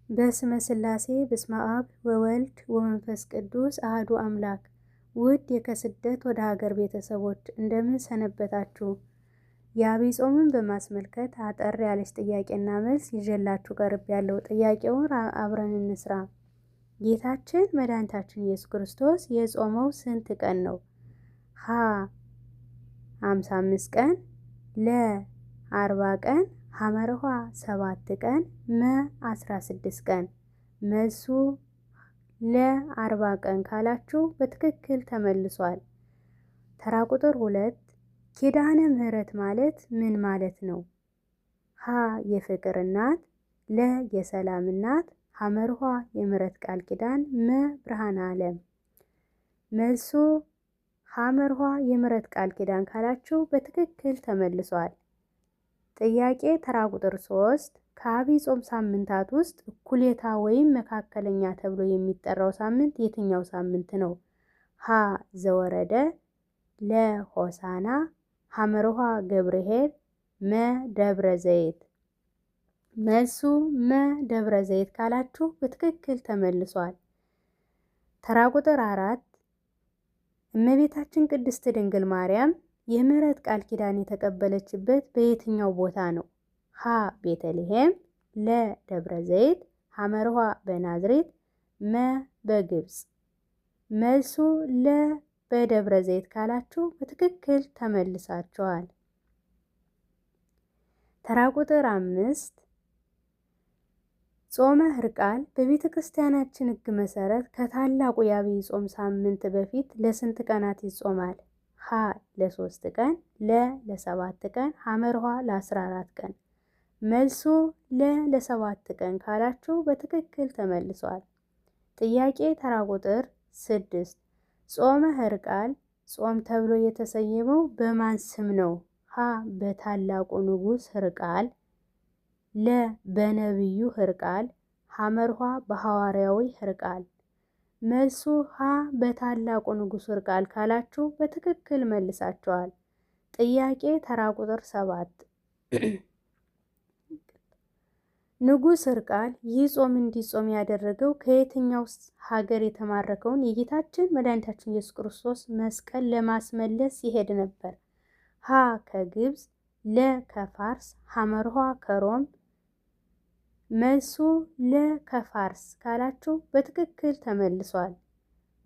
በስመ ስላሴ በስመ አብ ወወልድ ወመንፈስ ቅዱስ አህዱ አምላክ። ውድ የከስደት ወደ ሀገር ቤተሰቦች እንደምን ሰነበታችሁ? የዐቢይ ጾምን በማስመልከት አጠር ያለች ጥያቄና መልስ ይዤላችሁ ቀርብ ያለው ጥያቄውን አብረን እንስራ። ጌታችን መድኃኒታችን ኢየሱስ ክርስቶስ የጾመው ስንት ቀን ነው? ሀ 55 ቀን፣ ለ 40 ቀን፣ ሐመርኋ 7 ቀን፣ መ 16 ቀን። መልሱ ለ 40 ቀን ካላችሁ በትክክል ተመልሷል። ተራ ቁጥር 2 ኪዳነ ምሕረት ማለት ምን ማለት ነው? ሀ የፍቅር እናት፣ ለ የሰላም እናት፣ ሐመርኋ የምሕረት ቃል ኪዳን፣ መ ብርሃነ ዓለም። መልሱ ሐመርኋ የምሕረት ቃል ኪዳን ካላችሁ በትክክል ተመልሷል። ጥያቄ ተራ ቁጥር 3 ከዐቢይ ጾም ሳምንታት ውስጥ እኩሌታ ወይም መካከለኛ ተብሎ የሚጠራው ሳምንት የትኛው ሳምንት ነው? ሀ ዘወረደ፣ ለ ሆሳና፣ ሐመርኋ ገብርኄር፣ መ ደብረ ዘይት። መልሱ መ ደብረ ዘይት ካላችሁ በትክክል ተመልሷል። ተራ ቁጥር 4 እመቤታችን ቅድስት ድንግል ማርያም የምሕረት ቃል ኪዳን የተቀበለችበት በየትኛው ቦታ ነው? ሀ ቤተልሔም፣ ለ ደብረ ዘይት፣ ሐመርኋ በናዝሬት፣ መ በግብፅ። መልሱ ለ በደብረ ዘይት ካላችሁ በትክክል ተመልሳችኋል። ተራ ቁጥር 5 ጾመ ሕርቃል በቤተ ክርስቲያናችን ሕግ መሰረት ከታላቁ የዐቢይ ጾም ሳምንት በፊት ለስንት ቀናት ይጾማል? ሀ ለ3 ቀን፣ ለ ለ7 ቀን፣ ሐመርኋ ለ14 ቀን። መልሱ ለ ለ7 ቀን ካላችሁ በትክክል ተመልሷል። ጥያቄ ተራ ቁጥር 6 ጾመ ሕርቃል ጾም ተብሎ የተሰየመው በማን ስም ነው? ሀ በታላቁ ንጉሥ ሕርቃል፣ ለ በነቢዩ ሕርቃል፣ ሐመርኋ በሐዋርያዊ ሕርቃል። መልሱ ሀ በታላቁ ንጉሥ ሕርቃል ካላችሁ በትክክል መልሳችኋል። ጥያቄ ተራ ቁጥር 7 ንጉሥ ሕርቃል ይህ ጾም እንዲጾም ያደረገው ከየትኛው ሀገር የተማረከውን የጌታችን መድኃኒታችን ኢየሱስ ክርስቶስ መስቀል ለማስመለስ ይሄድ ነበር? ሀ ከግብፅ፣ ለ ከፋርስ፣ ሐመርኋ ከሮም። መልሱ ለ ከፋርስ ካላችሁ በትክክል ተመልሷል።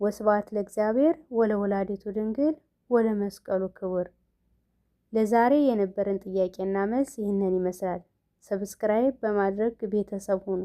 ወስብሐት ለእግዚአብሔር ወለወላዲቱ ድንግል ወለመስቀሉ ክቡር። ለዛሬ የነበረን ጥያቄና መልስ ይህንን ይመስላል። subscribe በማድረግ ቤተሰብ ሁኑ።